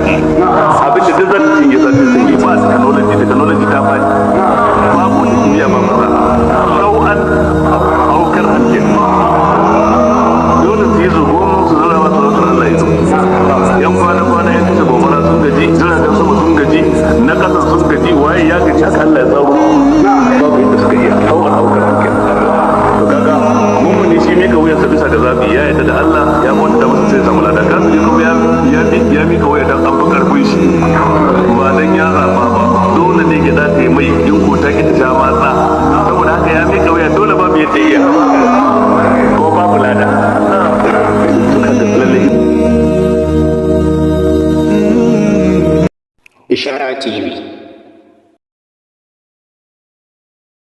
Abin da duk za ta cinye, za ta cinye. Ba technology, technology ta faɗi, babu wata kimiyya, ba fasaha. Sau'an aukar hankin dole su yi zugon su zura masa sarautar Allah ya zo. Yan kwana kwana, yan kashe gobara sun gaji, jiragen sama sun gaji, na ƙasa sun gaji, waye ya gaji. Haka Allah ya tsaro, babu yadda suka iya. Sau'an aukar hankin. To kaga mummuni shi mika wuyansa bisa ga zabi, ya yarda da Allah ya kwanta masa, sai ya samu lada. Kafiri kuma ya mika wuya dan an fi karfin shi, ba dan ya zaba ba. Dole ne ya ta yi mai in ko ta ki ta sha matsa. Saboda haka ya mika wuya dole, babu yadda iya, ko babu lada. To kaga lalle. Ishara TV.